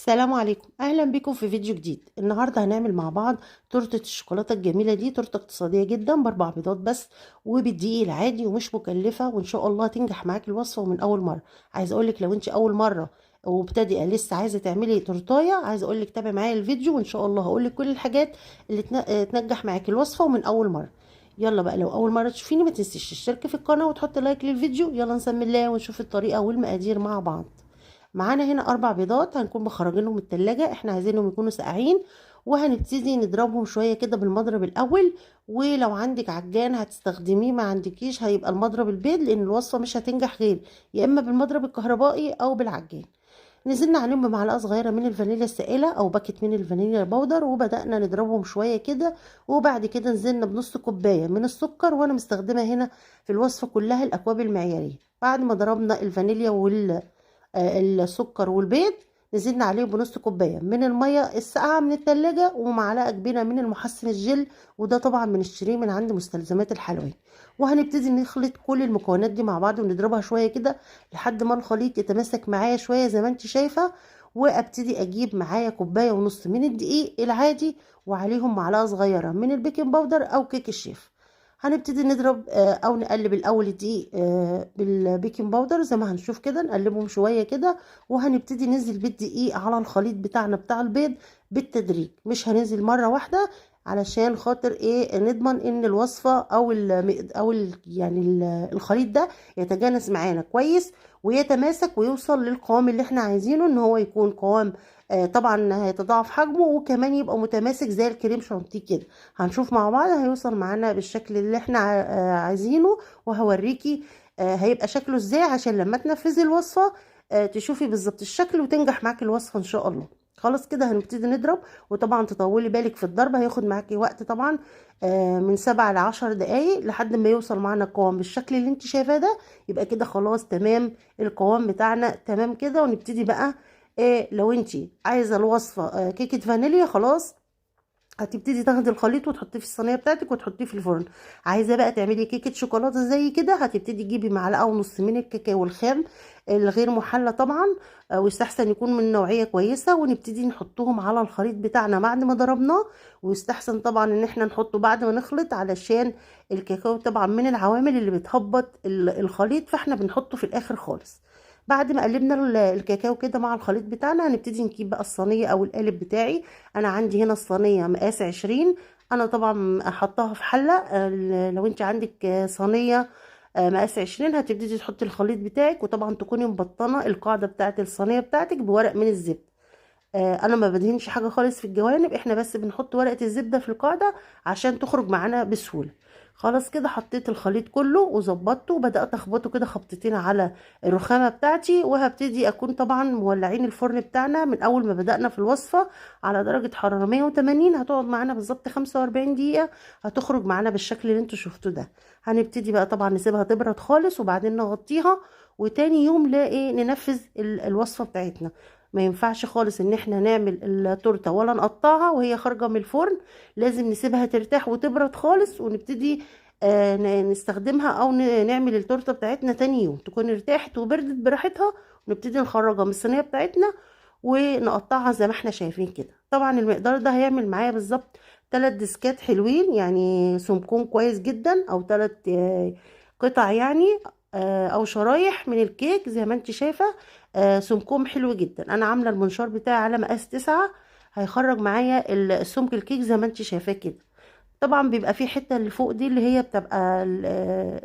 السلام عليكم، اهلا بكم في فيديو جديد. النهارده هنعمل مع بعض تورته الشوكولاتة الجميلة دي، تورته اقتصادية جدا ب4 بيضات بس وبالدقيق العادي ومش مكلفة، وان شاء الله تنجح معاك الوصفة ومن اول مرة. عايزه اقولك لو انت اول مرة ومبتدئه لسه عايزه تعملي تورتايه، عايزه اقولك تابعي معايا الفيديو وان شاء الله هقولك كل الحاجات اللي تنجح معاك الوصفة ومن اول مرة. يلا بقى، لو اول مرة تشوفيني ما تنسيش تشتركي في القناة وتحطي like للفيديو. يلا نسمي الله ونشوف الطريقة والمقادير مع بعض. معانا هنا 4 بيضات هنكون مخرجينهم من التلاجة، احنا عايزينهم يكونوا ساقعين، وهنبتدي نضربهم شوية كده بالمضرب الاول. ولو عندك عجان هتستخدميه، ما عندكيش هيبقى المضرب البيض، لان الوصفة مش هتنجح غير يا اما بالمضرب الكهربائي او بالعجان. نزلنا عليهم بمعلقه صغيرة من الفانيليا السائلة او باكت من الفانيليا powder، وبدانا نضربهم شوية كده. وبعد كده نزلنا بنص كوباية من السكر، وانا مستخدمة هنا في الوصفة كلها الاكواب المعياريه. بعد ما ضربنا الفانيليا والسكر والبيض، نزلنا عليهم بنص كوباية من المية الساقعه من التلاجة، ومعلقة كبيرة من المحسن الجل، وده طبعا بنشتريه من عند مستلزمات الحلويات. وهنبتدي نخلط كل المكونات دي مع بعض ونضربها شوية كده لحد ما الخليط يتماسك معايا شوية زي ما انت شايفه. وابتدي اجيب معايا كوباية ونص من الدقيق العادي، وعليهم معلقه صغيرة من ال baking powder او كيك الشيف. هنبتدي نضرب او نقلب الاول الدقيق بال baking powder زي ما هنشوف كده، نقلبهم شوية كده. وهنبتدي ننزل بالدقيق على الخليط بتاعنا بتاع البيض بالتدريج، مش هننزل مرة واحدة علشان خاطر ايه؟ نضمن ان الوصفة او ال او ال يعني الخليط ده يتجانس معانا كويس ويتماسك ويوصل للقوام اللي احنا عايزينه، ان هو يكون قوام طبعا هيتضاعف حجمه، وكمان يبقى متماسك زي الكريم شانتيه كده. هنشوف مع بعض هيوصل معانا بالشكل اللي احنا عايزينه، وهوريكي هيبقى شكله ازاي عشان لما تنفذي الوصفة تشوفي بالظبط الشكل وتنجح معاكي الوصفة ان شاء الله. خلاص كده هنبتدي نضرب، وطبعا تطولي بالك في الضرب، هياخد معاكي وقت طبعا من 7 ل10 دقايق لحد ما يوصل معانا القوام بالشكل اللي انت شايفاه ده. يبقى كده خلاص تمام، القوام بتاعنا تمام كده. ونبتدي بقى لو انت عايزه الوصفة كيكة فانيليا، خلاص هتبتدي تاخدي الخليط وتحطيه في الصينية بتاعتك وتحطيه في الفرن. عايزه بقى تعملي كيكة شوكولاتة زي كده، هتبتدي تجيبي معلقه ونص من الكاكاو الخام الغير محلى طبعا، ويستحسن يكون من نوعية كويسة، ونبتدي نحطهم على الخليط بتاعنا بعد ما ضربناه. ويستحسن طبعا ان احنا نحطه بعد ما نخلط، علشان الكاكاو طبعا من العوامل اللي بتهبط الخليط، فاحنا بنحطه في الاخر خالص. بعد ما قلبنا الكاكاو كده مع الخليط بتاعنا، هنبتدي نجيب بقى الصينية او القالب بتاعي. انا عندي هنا الصينية مقاس 20، انا طبعا حطاها في حله. لو انت عندك صينية مقاس 20 هتبتدي تحطي الخليط بتاعك، وطبعا تكوني مبطنه القاعدة بتاعه الصينية بتاعتك بورق من الزبدة. انا ما بدهنش حاجة خالص في الجوانب، احنا بس بنحط ورقة الزبدة في القاعدة عشان تخرج معانا بسهولة. خلاص كده حطيت الخليط كله وظبطته، وبدات اخبطه كده خبطتين على الرخامه بتاعتي. وهبتدي اكون طبعا مولعين الفرن بتاعنا من اول ما بدانا في الوصفة على درجه حرارة 180، هتقعد معانا بالظبط 45 دقيقة، هتخرج معانا بالشكل اللي انتوا شفتوه ده. هنبتدي بقى طبعا نسيبها تبرد خالص وبعدين نغطيها، وتاني يوم لا ايه ننفذ الوصفة بتاعتنا. ما ينفعش خالص ان احنا نعمل التورتة ولا نقطعها وهي خارجه من الفرن، لازم نسيبها ترتاح وتبرد خالص ونبتدي نستخدمها او نعمل التورتة بتاعتنا تاني يوم، تكون ارتاحت وبردت براحتها، ونبتدي نخرجها من الصينية بتاعتنا ونقطعها زي ما احنا شايفين كده. طبعا المقدار ده هيعمل معايا بالظبط 3 ديسكات حلوين، يعني سمكون كويس جدا، او 3 قطع يعني، او شرايح من الكيك زي ما انت شايفه. سمكهم حلو جدا. انا عامله المنشار بتاعي على مقاس 9، هيخرج معايا السمك الكيك زي ما انت شايفاه كده. طبعا بيبقى في حتة اللي فوق دي اللي هي بتبقى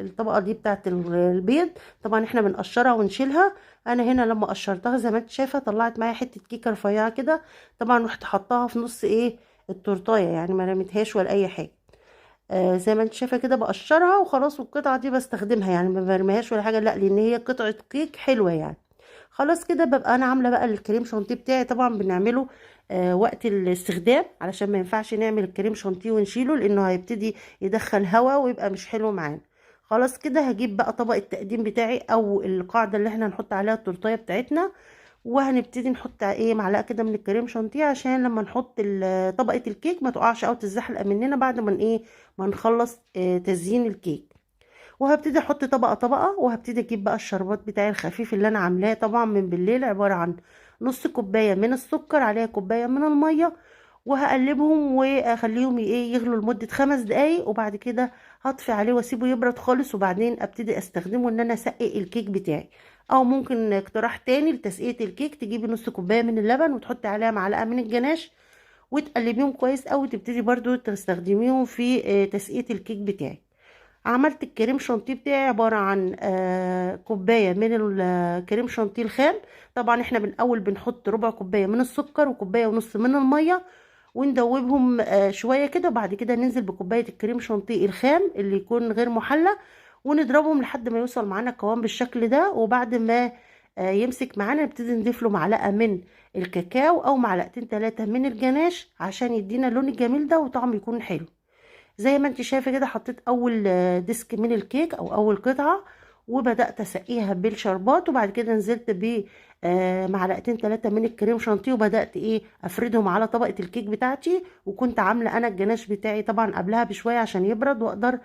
الطبقة دي بتاعت البيض، طبعا احنا بنقشرها ونشيلها. انا هنا لما قشرتها زي ما انت شايفه طلعت معايا حتة كيكة رفيعة كده، طبعا رحت حطاها في نص ايه التورتايه، يعني ما رميتهاش ولا اي حاجة. زي ما انت شايفه كده بقشرها وخلاص، والقطعه دي بستخدمها يعني ما برميهاش ولا حاجة، لا لان هي قطعه كيك حلوة يعني. خلاص كده ببقى انا عامله بقى الكريم شانتيه بتاعي، طبعا بنعمله وقت الاستخدام علشان ما ينفعش نعمل الكريم شانتيه ونشيله لانه هيبتدي يدخل هوا ويبقى مش حلو معانا. خلاص كده هجيب بقى طبق التقديم بتاعي او القاعدة اللي احنا هنحط عليها التورتايه بتاعتنا، وهنبتدي نحط ايه معلقه كده من الكريم شانتيه عشان لما نحط طبقه الكيك ما تقعش او تتزحلق مننا بعد ما ايه ما نخلص تزيين الكيك. وهبتدي احط طبقه طبقه، وهبتدي اجيب بقى الشربات بتاعي الخفيف اللي انا عاملاه طبعا من بالليل، عبارة عن نص كوباية من السكر عليها كوباية من المية، وهقلبهم واخليهم ايه يغلوا لمدة 5 دقايق، وبعد كده هطفي عليه واسيبه يبرد خالص، وبعدين ابتدي استخدمه ان انا اسقي الكيك بتاعي. او ممكن اقتراح تاني لتسقيه الكيك، تجيبي نص كوباية من اللبن وتحطي عليها معلقه من الجناش وتقلبيهم كويس قوي، وتبتدي برضو تستخدميهم في تسقيه الكيك بتاعك. عملت الكريم شانتيه بتاعي عبارة عن كوباية من الكريم شانتيه الخام. طبعا احنا من الاول بنحط ربع كوباية من السكر وكوبايه ونص من المية وندوبهم شوية كده، وبعد كده ننزل بكوبايه الكريم شانتيه الخام اللي يكون غير محلى، ونضربهم لحد ما يوصل معانا القوام بالشكل ده. وبعد ما يمسك معانا نبتدي نضيف له معلقه من الكاكاو او معلقتين 3 من الجناش عشان يدينا اللون الجميل ده وطعم يكون حلو. زي ما انت شايفه كده حطيت اول disc من الكيك او اول قطعه، وبدات اسقيها بالشربات، وبعد كده نزلت ب معلقتين 3 من الكريم شانتيه، وبدات ايه افردهم على طبقه الكيك بتاعتي. وكنت عامله انا الجناش بتاعي طبعا قبلها بشوية عشان يبرد واقدر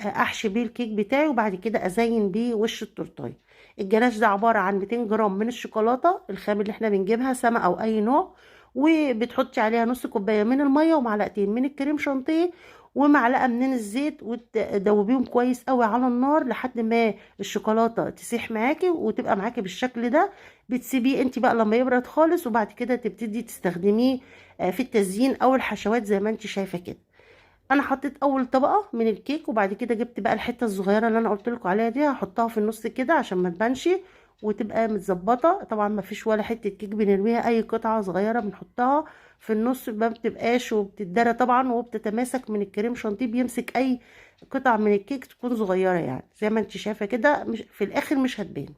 احشي بيه الكيك بتاعي، وبعد كده ازين بيه وش التورتايه. الجناش ده عبارة عن 200 جرام من الشوكولاتة الخام اللي احنا بنجيبها سما او اي نوع، وبتحطي عليها نص كوباية من المية ومعلقتين من الكريم شانتيه ومعلقة من الزيت، وتدوبيهم كويس قوي على النار لحد ما الشوكولاتة تسيح معاكي وتبقى معاكي بالشكل ده. بتسيبيه انت بقى لما يبرد خالص، وبعد كده تبتدي تستخدميه في التزيين او الحشوات زي ما انت شايفه كده. انا حطيت اول طبقه من الكيك، وبعد كده جبت بقى الحتة الصغيرة اللي انا قلت لكم عليها دي، هحطها في النص كده عشان ما تبانش وتبقى متظبطه. طبعا ما فيش ولا حتة كيك بنرميها، اي قطعه صغيرة بنحطها في النص ما بتبقاش وبتدرى طبعا، وبتتماسك من الكريم شانتيه، بيمسك اي قطع من الكيك تكون صغيرة يعني زي ما انت شايفه كده، مش في الاخر مش هتبان.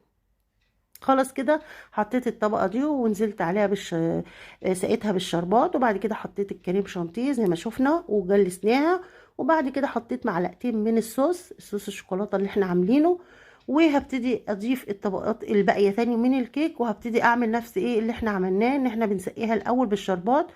خلاص كده حطيت الطبقة دي ونزلت عليها سقيتها بالشربات، وبعد كده حطيت الكريم شانتيه زي ما شفنا وجلسناها، وبعد كده حطيت معلقتين من الصوص، الصوص الشوكولاتة اللي احنا عاملينه. وهبتدي اضيف الطبقات الباقية تاني من الكيك، وهبتدي اعمل نفس ايه اللي احنا عملناه، ان احنا بنسقيها الاول بالشربات،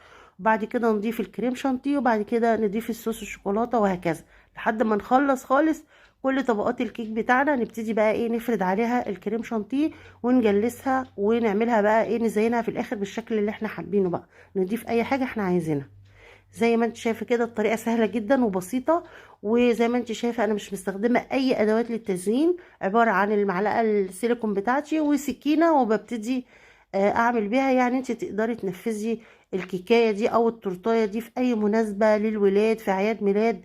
وبعد كده نضيف الكريم شانتيه، وبعد كده نضيف الصوص الشوكولاتة، وهكذا لحد ما نخلص خالص كل طبقات الكيك بتاعنا. نبتدي بقى ايه نفرد عليها الكريم شانتيه ونجلسها ونعملها بقى ايه نزينها في الاخر بالشكل اللي احنا حابينه، بقى نضيف اي حاجة احنا عايزينها. زي ما انت شايفه كده الطريقة سهلة جدا وبسيطة، وزي ما انت شايفه انا مش مستخدمة اي ادوات للتزيين، عبارة عن المعلقة السيليكون بتاعتي وسكينة وببتدي اعمل بيها. يعني انت تقدري تنفذي الكيكايه دي او التورتايه دي في اي مناسبة للولاد، في اعياد ميلاد،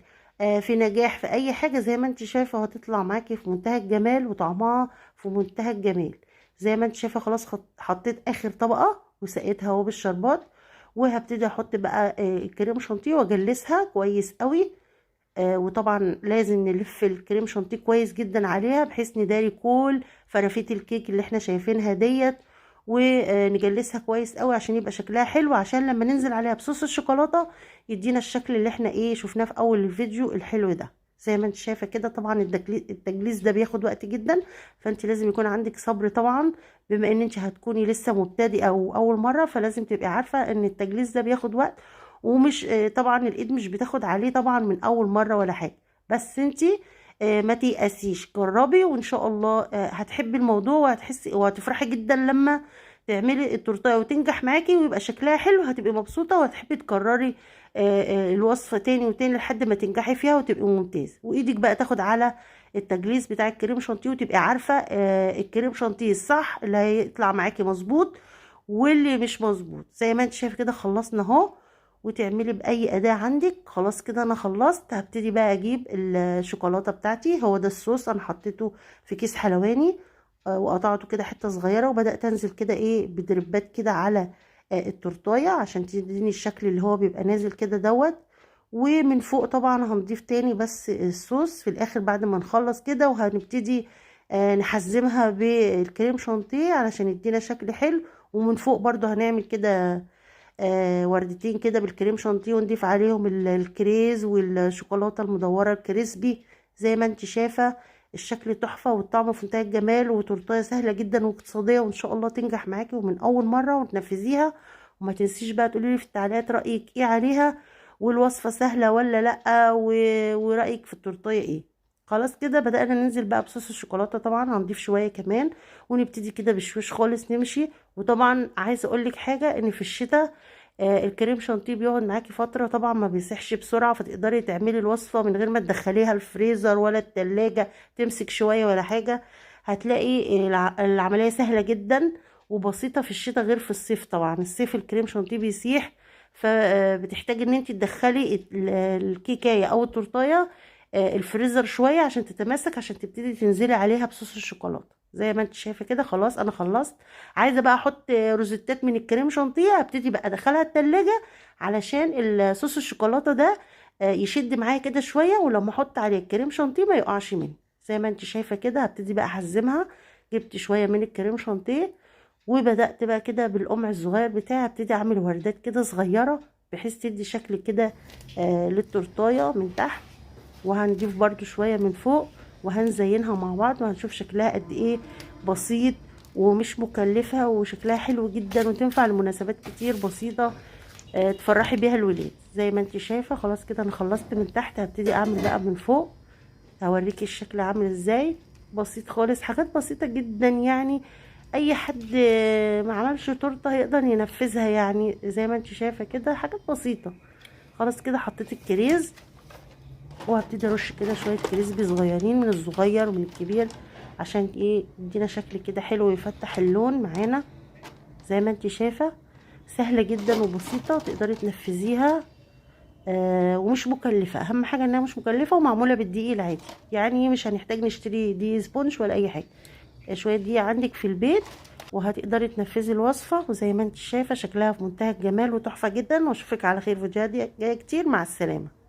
في نجاح، في اي حاجة. زي ما انت شايفه هتطلع معاكي في منتهى الجمال وطعمها في منتهى الجمال. زي ما انت شايفه خلاص حطيت اخر طبقه وسقيتها اهو بالشربات، وهبتدي احط بقى الكريم شانتيه واجلسها كويس قوي. وطبعا لازم نلف الكريم شانتيه كويس جدا عليها بحيث نداري كل فرافيت الكيك اللي احنا شايفينها ديت، ونجلسها كويس قوي عشان يبقى شكلها حلو، عشان لما ننزل عليها بصوص الشوكولاتة يدينا الشكل اللي احنا ايه شفناه في اول الفيديو الحلو ده. زي ما انت شايفه كده طبعا التجليس ده بياخد وقت جدا، فانت لازم يكون عندك صبر طبعا، بما ان انت هتكوني لسه مبتدئة او اول مرة، فلازم تبقي عارفه ان التجليس ده بياخد وقت، ومش طبعا الايد مش بتاخد عليه طبعا من اول مرة ولا حاجة، بس انت ما تيأسيش، جربي وان شاء الله هتحبي الموضوع وهتحسي وهتفرحي جدا لما تعملي التورتيه وتنجح معاكي ويبقى شكلها حلو، هتبقي مبسوطة وهتحبي تكرري الوصفة تاني وتاني لحد ما تنجحي فيها وتبقي ممتاز. وايدك بقى تاخد على التجليس بتاع الكريم شانتيه، وتبقي عارفه الكريم شانتيه الصح اللي هيطلع معاكي مظبوط واللي مش مظبوط. زي ما انت شايفه كده خلصنا اهو، وتعملي باي اداه عندك. خلاص كده انا خلصت. هبتدي بقى اجيب الشوكولاتة بتاعتي، هو ده الصوص انا حطيته في كيس حلواني، وقطعته كده حتة صغيرة، وبدات انزل كده ايه بدربات كده على التورتايه عشان تديني الشكل اللي هو بيبقى نازل كده دوت. ومن فوق طبعا هنضيف تاني بس الصوص في الاخر بعد ما نخلص كده، وهنبتدي نحزمها بالكريم شانتيه علشان يدينا شكل حلو. ومن فوق برضو هنعمل كده وردتين كده بالكريم شانتيه، ونضيف عليهم الكريز والشوكولاته المدوره ال crispy. زي ما انت شايفه الشكل تحفة والطعم في منتهى الجمال، وتورتايه سهلة جدا واقتصادية، وان شاء الله تنجح معاكي ومن اول مرة وتنفذيها. وما تنسيش بقى تقولي لي في التعليقات رايك ايه عليها، والوصفه سهلة ولا لا، ورايك في التورتايه ايه. خلاص كده بدأنا ننزل بقى بصوص الشوكولاتة، طبعا هنضيف شوية كمان، ونبتدي كده بالشوش خالص نمشي. وطبعا عايزة اقولك حاجة، ان في الشتاء الكريم شانتيه بيقعد معاكي فترة، طبعا ما بيسحش بسرعة، فتقدري تعملي الوصفة من غير ما تدخليها الفريزر ولا التلاجة تمسك شوية ولا حاجة. هتلاقي العملية سهلة جدا وبسيطة في الشتاء، غير في الصيف. طبعا الصيف الكريم شانتيه بيسيح، فبتحتاج ان انت تدخلي الكيكاية او التورتاية الفريزر شوية عشان تتماسك، عشان تبتدي تنزلي عليها بصوص الشوكولاتة زي ما انت شايفه كده. خلاص انا خلصت. عايزه بقى احط روزيتات من الكريم شانتيه، هبتدي بقى ادخلها التلاجة علشان الصوص الشوكولاتة ده يشد معايا كده شوية، ولما احط عليه الكريم شانتيه ما يقعش مني. زي ما انت شايفه كده هبتدي بقى احزمها. جبت شوية من الكريم شانتيه وبدات بقى كده بالقمع الصغير بتاعي هبتدي اعمل وردات كده صغيرة بحيث تدي شكل كده للتورتايه من تحت، وهنضيف برده شوية من فوق، وهنزينها مع بعض، وهنشوف شكلها قد ايه بسيط ومش مكلفة وشكلها حلو جدا، وتنفع لمناسبات كتير بسيطة تفرحي بيها الولاد. زي ما انت شايفه خلاص كده انا خلصت من تحت، هبتدي اعمل بقى من فوق، هوريكي الشكل عامل ازاي. بسيط خالص، حاجات بسيطة جدا، يعني اي حد ما عملش تورته هيقدر ينفذها، يعني زي ما انت شايفه كده حاجات بسيطة. خلاص كده حطيت الكريز، وهبتدي ارش كده شوية crispy صغيرين، من الصغير ومن الكبير، عشان ايه يدينا شكل كده حلو ويفتح اللون معانا. زي ما انت شايفه سهلة جدا وبسيطة، تقدري تنفذيها ومش مكلفة. اهم حاجة انها مش مكلفة ومعموله بالدقيق العادي، يعني مش هنحتاج نشتري دقيق sponge ولا اي حاجة. شوية دقيق عندك في البيت وهتقدري تنفذي الوصفة. وزي ما انت شايفه شكلها في منتهى الجمال وتحفه جدا. واشوفك على خير في فيديوهات جاية كتير. مع السلامة.